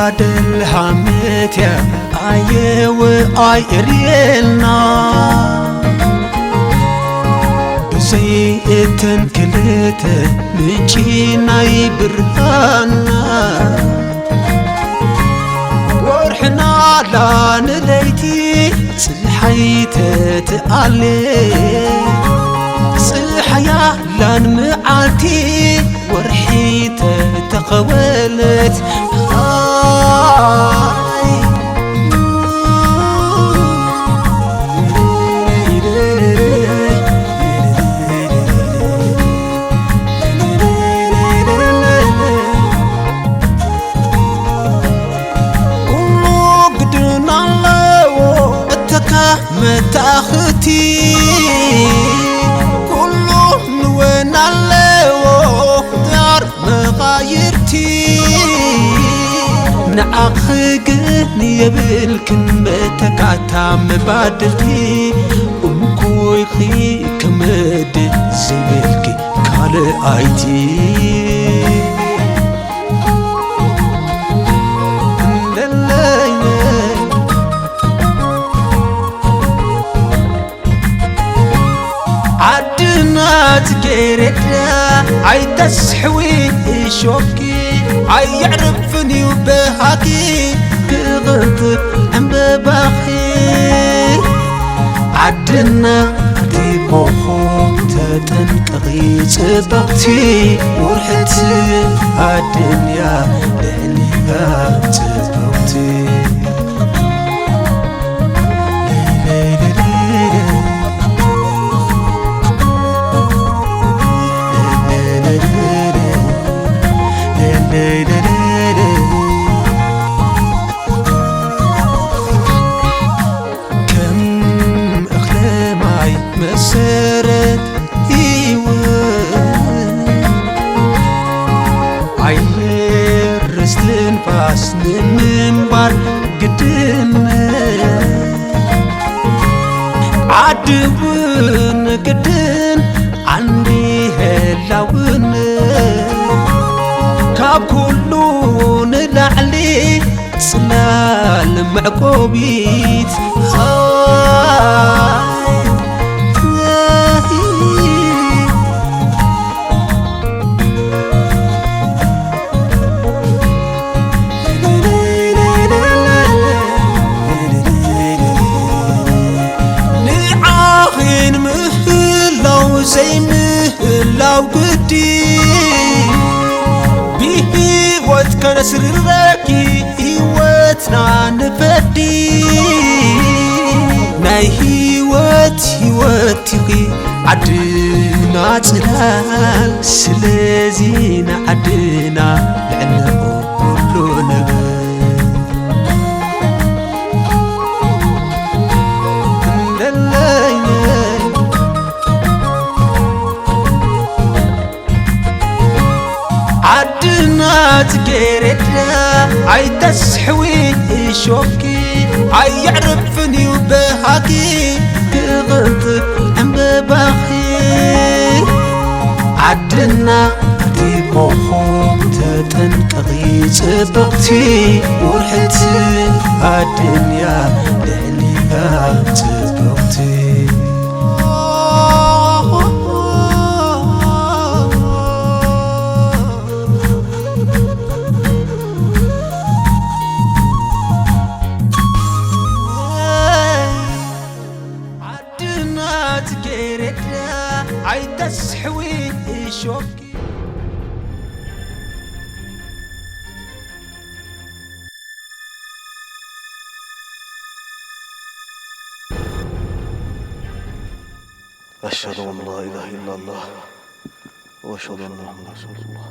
ኣደልሃመትያ ኣየወ ኣይእርየልና ብዘይ እተን ክልተ ምንጪ ናይ ብርሃንና ወርሕና ላንለይቲ ጽሓይ ተትኣሌ ጽሓያ ላን መዓልቲ ወርሒ ተተኸወለት ኩሉ ግድን ኣለዎ እተካ መታኽቲ ኩሉ ንወን ኣለዎ ዳር መቓይርቲ ንዓኺ ግን የብልክን መተካታ መባድልቲ እንኮይኺ ክምድ ዝብልኪ ካልኣይቲ ዓድና ጽጌረዳ ኣይተስሕዊ እሾኪ ኣየዕርፍን እዩ በሃኪ ክቕንጥብ ዕምበባኺ ዓድና ኣቲ ኮኾብ ተጠንቀቒ ጽብቕቲ ውርሕቲ ኣድንያ ልዕሊያ ጽብቕቲ ከም እኽለ ማይ መሰረት ህይወት ኣየር እስትንፋስ ንምንባር ግድነት ዓዲ እውን ግድን ዓንዲ ህላውነት ካብ ኩሉ ንላዕሊ ጽላል መዕቆቢት ንዓኺን ምህላው ዘይምህላው ግዲ ብህይወት ከነስርረኪ ህይወትና ንፈዲ ናይ ህይወት ህይወት ኢኺ ዓድና ጽላል ስለዚ ንዓድና ልዕሊ ኩሉ ንብል ለለየ ዓድና ጽጌረዳ ኣይተስሕዊ እሾኪ ኣየዕርፍን እዩ በሃኪ ክቕንጥብ ዕምበባኺ ዓድና ኣቲ ኮኾብ ተጠንቀቒ ጽብቕቲ ውርሕቲ ኣድንያ ልዕሊያ ጽብቕቲ ዓድና ጽጌረዳ ኣይተስሕዊ እሾኪ أشهد أن لا إله إلا الله وأشهد أن محمدا رسول الله.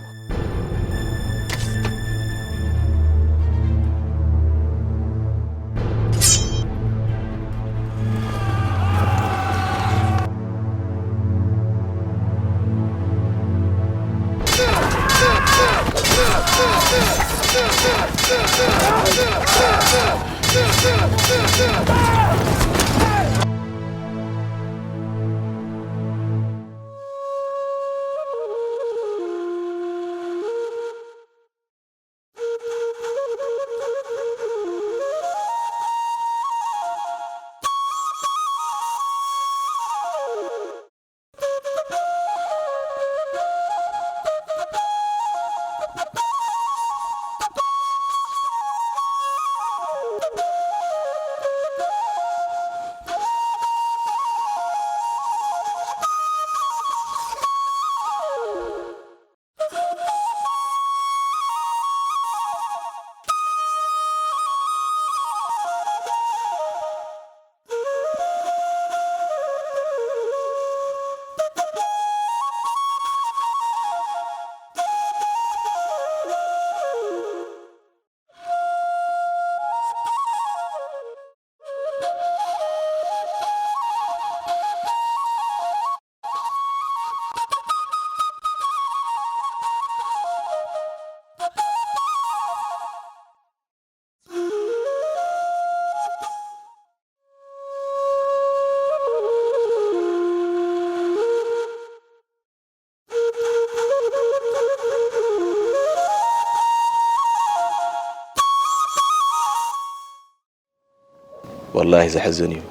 ወላሂ ዘሕዝን እዩ።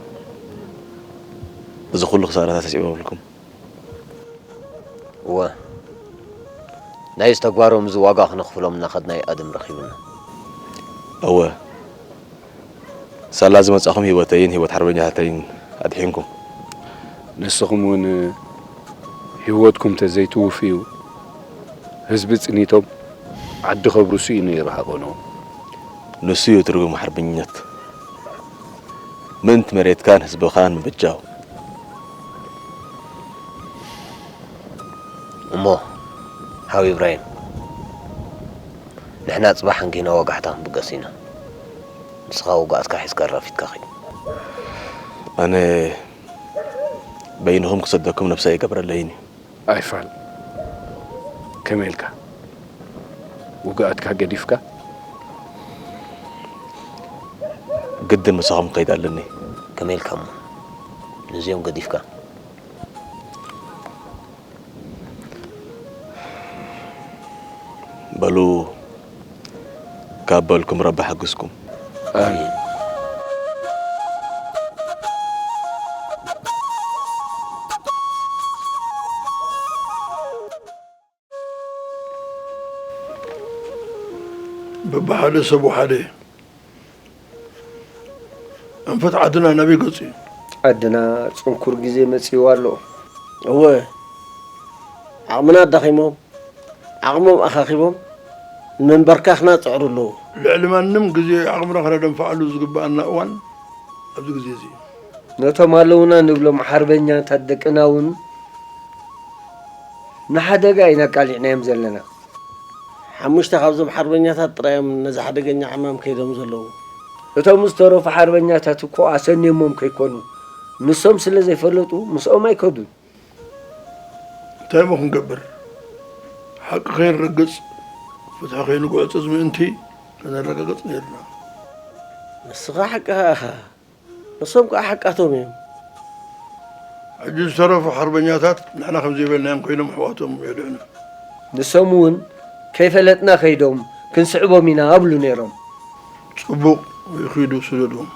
እዚ ኩሉ ክሳራታት ኣስዒቦምልኩም። እወ፣ ናይዚ ተግባሮም እዚ ዋጋ ክነኽፍሎም እናኸድና እዩ ኣደም ረኺቡና። እወ፣ ሳላ ዝመጻኹም ህይወተይን ህይወት ሓርበኛታተይን ኣድሒንኩም። ንስኹም እውን ህይወትኩም ተዘይትውፍዩ፣ ህዝቢ ጽኒቶም ዓዲ ከብርሱ እዩ ነይሩ ሃቐኖም። ንሱ እዩ ትርጉም ሓርበኝነት። ምእንቲ መሬትካን ህዝብኻን ምብጃው። እሞ ሓው ኢብራሂም፣ ንሕና ጽባሕ እንኪና ወጋሕታ ክንብገስ ኢና። ንስኻ ውግኣትካ ሒዝካ ራፊድካ ኺድ። ኣነ በይንኹም ክሰደኩም ነብሰይ ኣይገብረለይን እዩ። ኣይፋል፣ ከመይ ኢልካ? ውግኣትካ ገዲፍካ? ግድን ምሳኹም ክኸይድ ኣለኒ። ከመይ ኢልካ እሞ ነዚኦም ገዲፍካ? በሉ፣ ካብ በልኩም ረቢ ሓግዝኩም። ኣሜን። በብሓደ ሰቡ ሓደ። ኣንፈት ዓድና ናበይ ገጹ እዩ? ዓድና ጽንኩር ግዜ መጺእዋ ኣሎ። እወ፣ ዓቕምና ኣዳኺሞም፣ ዓቕሞም ኣኻኺቦም፣ ንምንበርካኽና ጽዕሩ ኣለዉ። ልዕሊ ማንም ግዜ ዓቕምና ከነደንፍዓሉ ዝግብኣና እዋን ኣብዚ ግዜ እዚ እዩ። ነቶም ኣለዉና ንብሎም ሓርበኛታት ደቅና እውን ንሓደጋ ኢና ኣቃሊዕናዮም ዘለና። ሓሙሽተ ካብዞም ሓርበኛታት ጥራይ እዮም ነዚ ሓደገኛ ዕማም ከይዶም ዘለዉ። እቶም ዝተረፉ ሓርበኛታት እኮ ኣሰንዮሞም ከይኮኑ፣ ንሶም ስለ ዘይፈለጡ ምስኦም ኣይከዱን። እንታይ እሞ ክንገብር? ሓቂ ከይንረግጽ፣ ፍትሒ ከይንጉዕጽጽ ምእንቲ ከነረጋግጽ ነይርና። ንስኻ ሓቅኻ ኢኻ። ንሶም ከኣ ሓቃቶም እዮም። ሕጂ ዝተረፉ ሓርበኛታት ንሕና ከም ዘይበልናዮም ኮይኖም ኣሕዋቶም የድሕኑ። ንሶም እውን ከይፈለጥና ከይዶም ክንስዕቦም ኢና ኣብሉ ነይሮም። ጽቡቕ፣ ይኺዱ፣ ስደድዎም።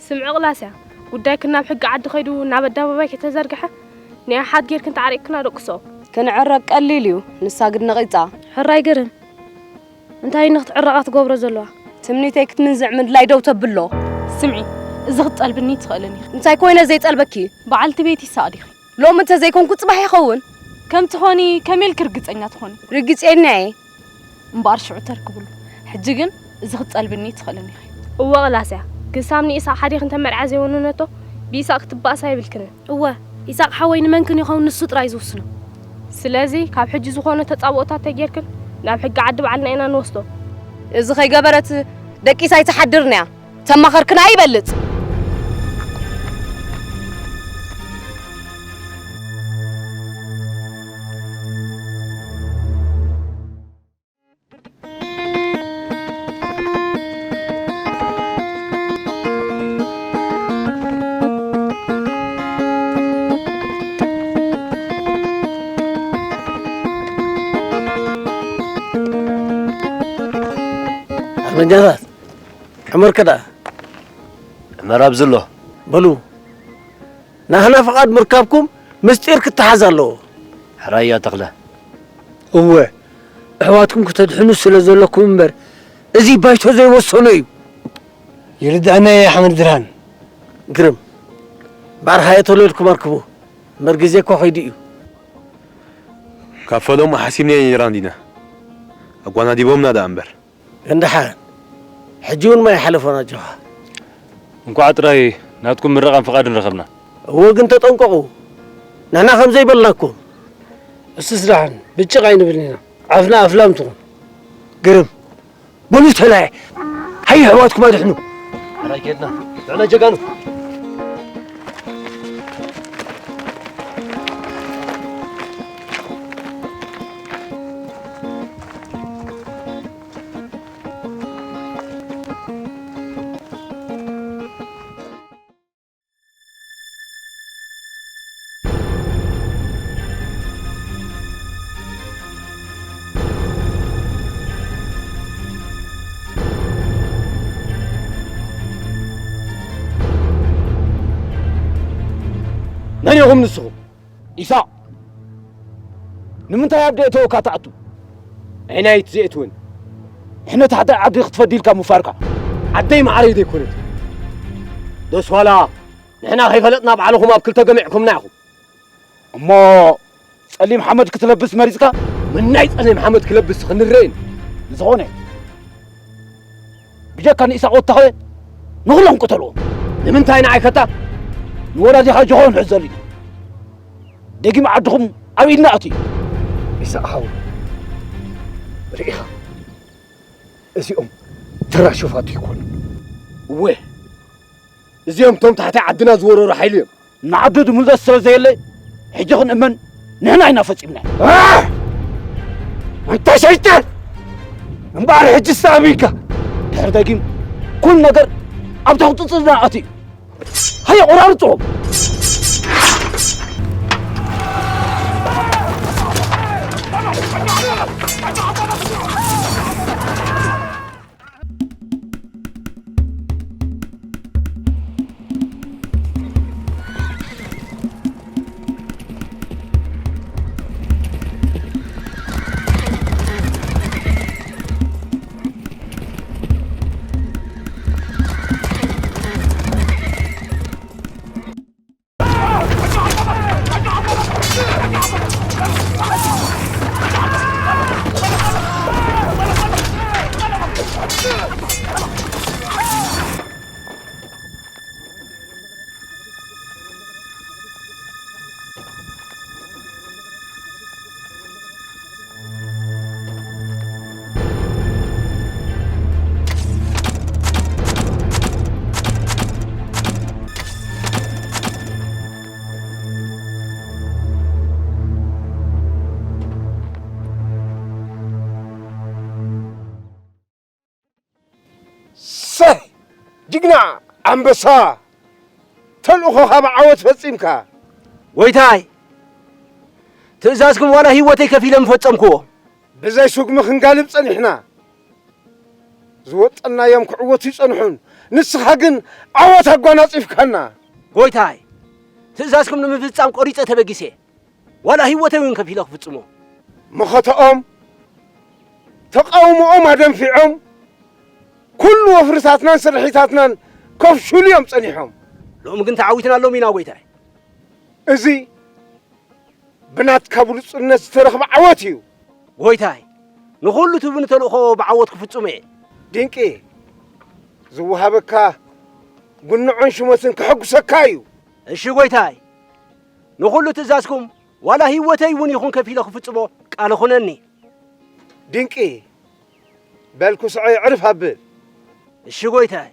ስምዒ ቅላስያ፣ ጉዳይክን ናብ ሕጊ ዓዲ ከይዱ ናብ ኣደባባይ ከተዘርግሐ ናይ ኣሓት ጌርክን ተዓሪቕክና ደቅስኦ። ክንዕረቕ ቀሊል እዩ፣ ንሳ ግን ነቒጻ። ሕራይ ግርም፣ እንታይ እዩ ንክትዕረቓ ትገብሮ ዘለዋ? ትምኒተይ ክትምንዝዕ ምድላይ ደው ተብሎ። ስምዒ፣ እዚ ክትጠልብኒ ትኽእልን ኢኺ። እንታይ ኮይነ ዘይጠልበኪ? በዓልቲ ቤት ይሳቕ ዲኺ? ሎሚ እንተዘይኮንኩ ጽባሕ ይኸውን። ከም ትኾኒ ከመይ ኢልኪ ርግጸኛ ትኾኒ? ርግጸኛ እየ። እምበኣር ሽዑ ተርክብሉ። ሕጂ ግን እዚ ክትጠልብኒ ትኽእልን ኢኺ። እወ ቅላስያ፣ ግን ሳምኒ ኢሳቕ ሓዲኽን ተመርዓ ዘይወነነቶ ብኢሳቕ ክትበኣሳ የብልክንን። እወ፣ ኢሳቕ ሓወይ ንመንክን ይኸውን ንሱ ጥራይ ዝውስኖ። ስለዚ ካብ ሕጂ ዝኾነ ተጻብኦታት ተጌርክን ናብ ሕጊ ዓዲ ባዕልና ኢና ንወስዶ። እዚ ከይገበረት ደቂሳ ኣይትሓድርን እያ። ተማኸርክን ኣይበልጽ። ሓርበኛታት፣ ዕመር ከ ደኣ? ዕመር ኣብዚ ኣሎ። በሉ፣ ናህና ፍቓድ ምርካብኩም ምስጢር ክተሓዝ ኣለዎ። ሕራይ እያ ተኽለ። እወ፣ ኣሕዋትኩም ክተድሕኑ ስለ ዘለኩም እምበር፣ እዚ ባይቶ ዘይወሰኖ እዩ። ይርድኣና እየ ሓመድ ብርሃን። ግርም፣ እምበኣር ሃየ ቶሎ ኢልኩም ኣርክቡ። እምበር ግዜ እኮ ከይዱ እዩ። ካብ ፈለሙ ሓሲብናዮ ነይርና እንዲና። ኣጓናዲቦምና ደኣ እምበር። እንድሓን፣ ሕጂ እውን ማይ ሓለፎና ኣጆኻ። እንኳዕ ጥራይ ናትኩም ምረቓን ፍቓድን ረኸብና። እወ፣ ግን ተጠንቀቑ። ንሕና ከም ዘይበልናኩም። እስስ ደሓን፣ ብጭቕ ኣይንብልን ኢና። ዓፍና ኣፍላም ትኹን። ግርም፣ በሉ ተላየ። ሃይ ኣሕዋትኩም ኣድሕኑ። ሕራይ ኬድና። ንሕና ጀጋኑ። መን ኢኹም ንስኹም? ኢሳቕ፣ ንምንታይ ኣብ ደእተወካ ትኣቱ? ኣየናይት ዘእትወን? ሕነ ታሕታይ ዓዲ ክትፈዲ ኢልካ ምፋርካ። ዓደይ መዓረይ ዘይኮነት። ዶስ ዋላ ንሕና ከይፈለጥና ባዕልኹም ኣብ ክልተ ገሚዕኩምና ኢኹም። እሞ ጸሊም ሓመድ ክትለብስ መሪጽካ? መናይ ጸሊም ሓመድ ክለብስ ክንረእን። ዝኾነ፣ ብጀካ ንኢሳቕ ወታኸ ንኹሎም ቅተልዎም። ንምንታይ ንዓይ ከታ? ንወላዲኻ ጆኾ ንሕዘሉ ኢና። ደጊም ዓድኹም ኣብ ኢድና ኣትዩ። ኢሳቕ ሓው፣ ርኢኻ፣ እዚኦም ተራ ሸፋቱ ይኮኑ። እወ፣ እዚኦም እቶም ታሕቲ ዓድና ዝወረሩ ሓይሊ እዮም። ንዓዱ ዝምለስ ስለ ዘየለ፣ ሕጂ ክንእመን ንሕና ኢና ፈጺምና። ኣህ! ኣንታ ሸይጣን! እምበኣር ሕጂ ዝተኣመንካ? ድሕሪ ደጊም ኩሉ ነገር ኣብ ተቑጽጽርና ኣትዩ። ሃየ፣ ቆራርጽዎም! ሰህ! ጅግና ኣንበሳ! ተልእኾኻ ብዓወት ፈጺምካ። ጎይታይ፣ ትእዛዝኩም ዋላ ህይወተይ ከፊለ ምፈጸምክዎ። ብዘይ ስጉሚ ክንጋልብ ጸኒሕና። ዝወጠናዮም ክዕወቱ ይጸንሑን፣ ንስኻ ግን ዓወት ኣጓናጺፍካና። ጎይታይ፣ ትእዛዝኩም ንምፍጻም ቆሪጸ ተበጊሰ። ዋላ ህይወተይ እውን ከፊለ ክፍጽሞ። መኸተኦም፣ ተቃውሞኦም ኣደንፊዖም፣ ኩሉ ወፍርታትናን ስርሒታትናን ከፍሽሉ እዮም ጸኒሖም። ሎሚ ግን ተዓዊትና ኣሎም ኢና ጎይታይ። እዚ ብናትካ ብሉጽነት ዝተረኽበ ዓወት እዩ። ጎይታይ፣ ንኹሉ ትብኒ ተልእኾ ብዓወት ክፍጽሞ እየ። ድንቂ፣ ዝወሃበካ ጉንዖን ሽመትን ከሐጉሰካ እዩ። እሺ ጎይታይ፣ ንኹሉ ትእዛዝኩም ዋላ ህይወተይ እውን ይኹን ከፊለ ክፍጽሞ ቃል እኹነኒ። ድንቂ፣ በል ኩስዖ የዕርፍ ኣብል። እሺ ጎይታይ።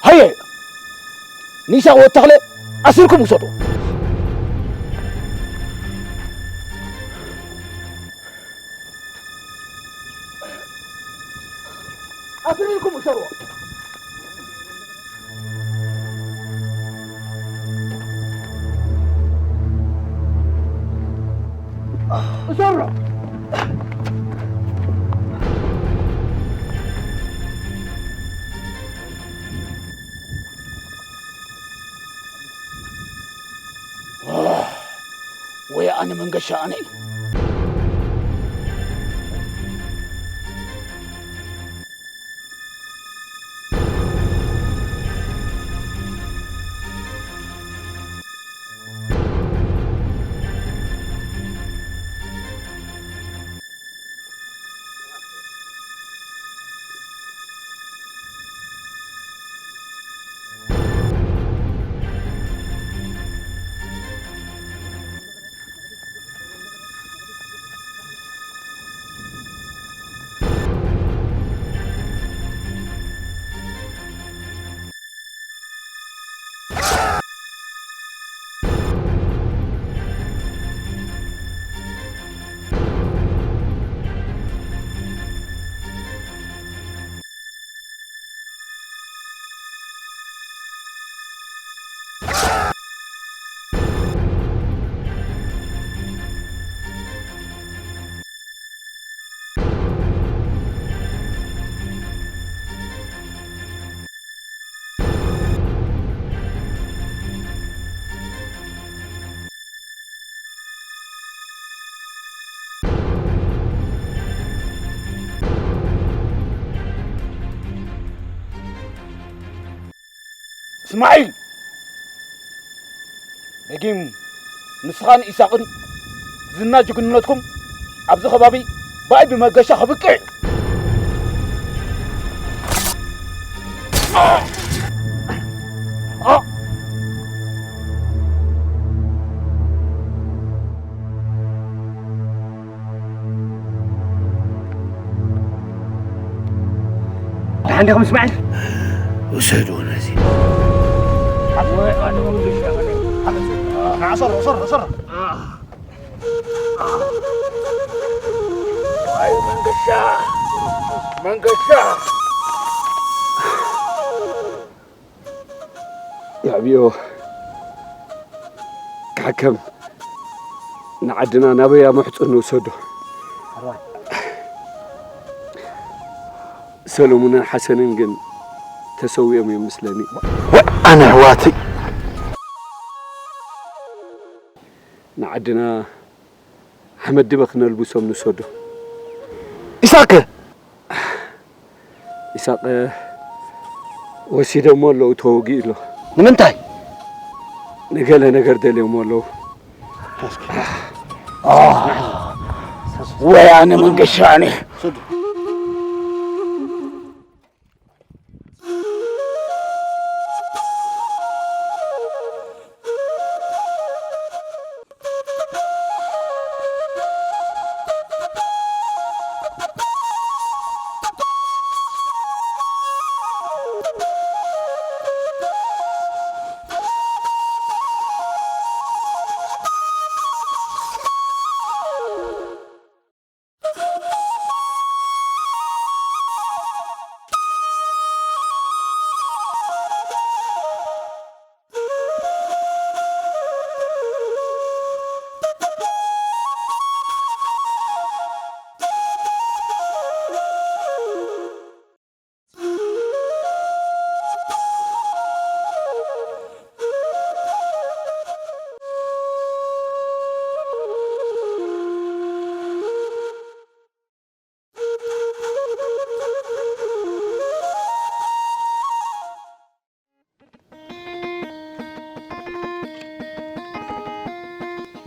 ሃየ፣ ንይስሐቅ ወዲ ተኽለ ኣሲርኩም ውሰዱ። ኣሲርኩም ውሰዱ። እሰሮ። ወይ ኣነ መንገሻ ኣነ። እስማዒል፣ ደጊም ንስኻን ኢሳቕን ዝና ጅግንነትኩም ኣብዚ ከባቢ ብኣይ ብመገሻ ክብቅዕ እዩ። ደሓን ዲኹም እስማዒል? ውሰድዎ ነዚ። ኣሰር፣ ኣሰር፣ ኣሰር። ኣይ መንገሻ፣ መንገሻ። የዕብዮ፣ ክሕከም፣ ንዓድና ናበይ ኣምሕጹ ንውሰዶ። ሰለሙንን ሓሰንን ግን ተሰዊኦም እዮም ምስለኒ። ኣነ ኣሕዋተይ። ንዓድና ሓመድ ድበ ክነልብሶም ንውሰዶ። ኢሳቅ! ኢሳቅ ወሲዶሞ ኣለዉ፣ ተወጊኡ ኣሎ። ንምንታይ? ንገለ ነገር ደልዮሞ ኣለዉ። እስኪ። ኣህ! ወያነ መንገሻ ኣነ።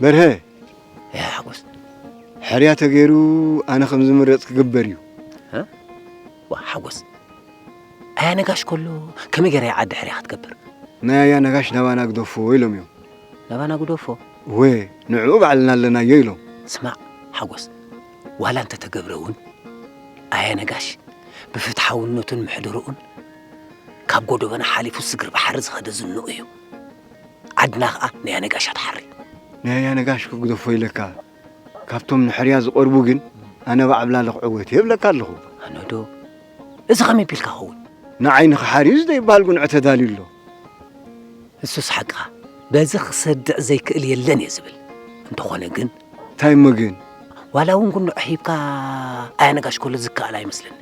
በርሀ፣ ያ ሓጎስ። ሕርያ ተገይሩ ኣነ ከም ዝምረጽ ክግበር እዩ። እ? ዋ ሓጎስ፣ ኣያ ነጋሽ ከሎ ከመይ ገይራ እያ ዓዲ ሕርያ ክትገብር? ናይ ኣያ ነጋሽ ናባና ግደፎ ኢሎም እዮም። ናባና ግደፎ? ወ፣ ንዕኡ ባዕልና ኣለናዮ ኢሎም። ስማዕ ሓጎስ፣ ዋላ እንተተገብረ እውን ኣያ ነጋሽ ብፍትሓውነቱን ምሕደርኡን ካብ ጎደቦና ሓሊፉ ስግር ባሕሪ ዝኸደ ዝንኡ እዩ። ዓድና ኸኣ ናይ ኣያ ነጋሽ እያ ትሓሪ። ናይ ኣያ ነጋሽ ክግደፎ ኢለካ፣ ካብቶም ንሕርያ ዝቐርቡ ግን ኣነ ብዓብላሊ ክዕወት እየ እብለካ ኣለኹ። ኣነ ዶ? እዚ ኸመይ ቢልካ ኸውን? ንዓይ ንኽሓርዩ ዝደይበሃል ጉንዒ ተዳልዩ ኣሎ። እሱስ ሓቅኻ፣ በዚ ክሰድዕ ዘይክእል የለን እየ ዝብል። እንተኾነ ግን እንታይ እሞ ግን? ዋላ እውን ጉንዒ ሂብካ ኣያ ነጋሽ ከሎ ዝከኣል ኣይመስለኒ።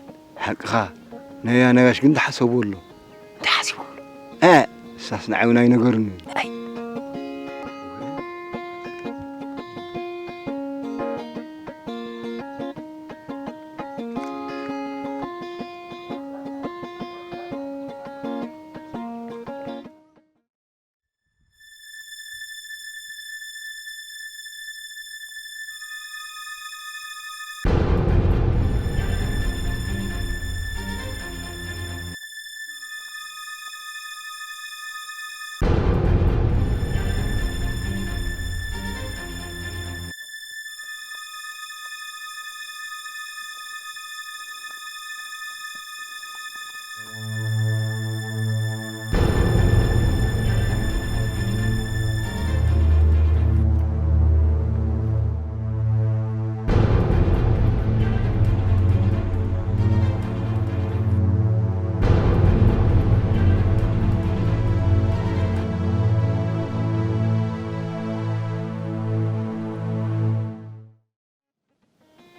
ሓቅኻ፣ ናይ ኣያ ነጋሽ ግን ተሓሰቡ ኣሎ። እንታይ ሓሲቦምሉ? እ፣ እሳስ ንዓይ እውን ኣይነገሩኒ። ኣይ።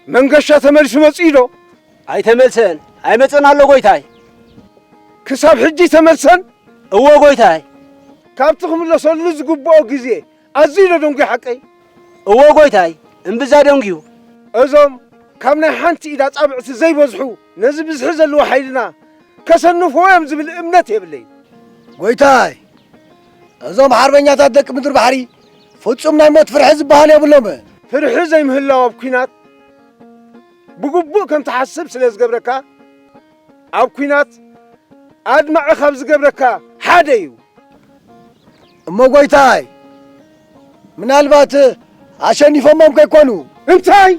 መንገሻ ተመሊሱ መጺኡ ዶ? ኣይተመልሰን። ኣይመጸን ኣሎ ጎይታይ። ክሳብ ሕጂ ተመልሰን? እወ ጎይታይ። ካብቲ ክምለሰሉ ዝግብኦ ግዜ ኣዝዩ ዶ ደንጉዩ ሓቀይ? እወ ጎይታይ፣ እምብዛ ደንጉዩ። እዞም ካብ ናይ ሓንቲ ኢድ ኣጻብዕቲ ዘይበዝሑ ነዚ ብዝሒ ዘለዎ ሓይልና ከሰንፍዎ እዮም ዝብል እምነት የብለይን። ጎይታይ፣ እዞም ሓርበኛታት ደቂ ምድሪ ባሕሪ ፍጹም ናይ ሞት ፍርሒ ዝበሃል የብሎምን። ፍርሒ ዘይምህላው ኣብ ኲናት ብግቡእ ከም ትሓስብ ስለ ዝገብረካ፣ ኣብ ኲናት ኣድማዒ ካብ ዝገብረካ ሓደ እዩ። እሞ ጎይታይ፣ ምናልባት ኣሸኒፎሞም ከይኮኑ? እንታይ?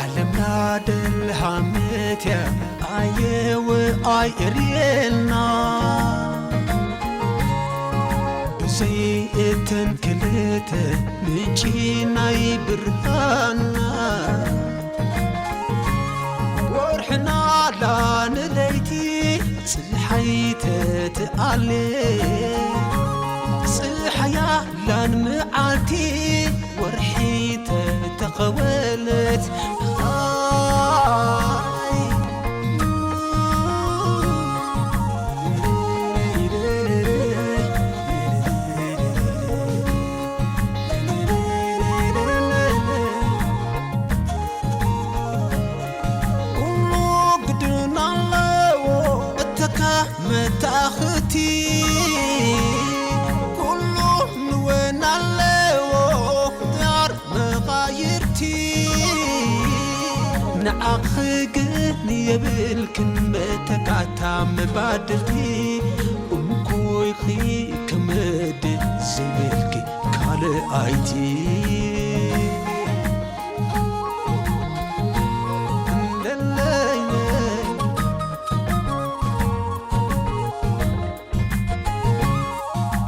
ዓለምና ደልሃመት እያ ኣየወ ኣይርእየልና ብዘይ እተን ክልተ ምንጪ ናይ ብርሃንና ወርሕና ላንለይቲ ፀሓይ ተትኣለ ፀሓያ ላን መዓልቲ ወርሒ ተተኸወለት ኩሉ ግድን ኣለዎ እተካ መታኽቲ ኩሉ ንወን ኣለዎ ዳር መቓይርቲ ንዓኺ ግን የብልክን መተካታ መባድልቲ እንኮይኺ ክምድ ዘይብልኪ ካልኣይቲ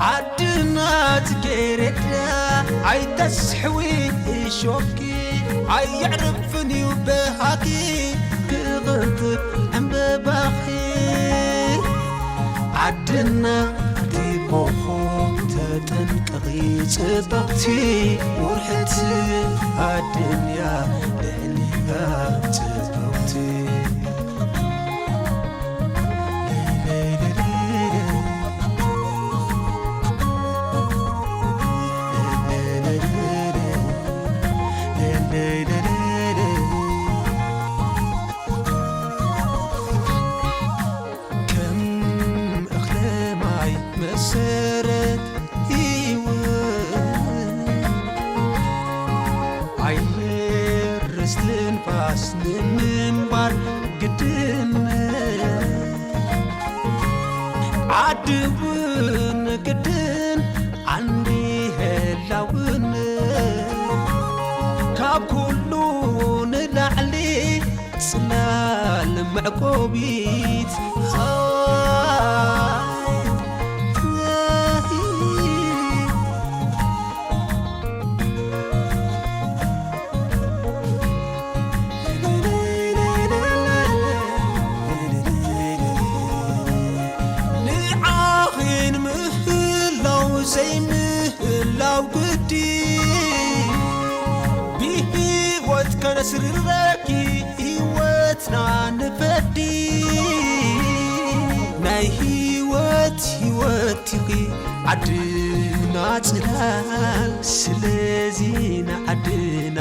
ዓድና ጽጌረዳ ኣይተስሕዊ እሾኽኪ ኣየዕርፍን እዩ በሃኪ ክቕንጥብ ዕምበባኺ ዓድና ኣቲ ኮኾብ ተጠንቀቒ ጽብቕቲ ውርሕቲ ኣድንያ ልዕሊያ ጽብቕቲ ከም ዓዲ እውን ግድን ዓንዲ ህላውን ካብ ኩሉ ንላዕሊ ጽላል መዕቆቢት ንዓኺን ምህላው ዘይምህላው ግዲ ብህይወት ከነስርረኪ ህይወትና ንፈዲ ናይ ህይወት ህይወት ኢኺ ዓድና ጽላል ስለዚ ንዓድና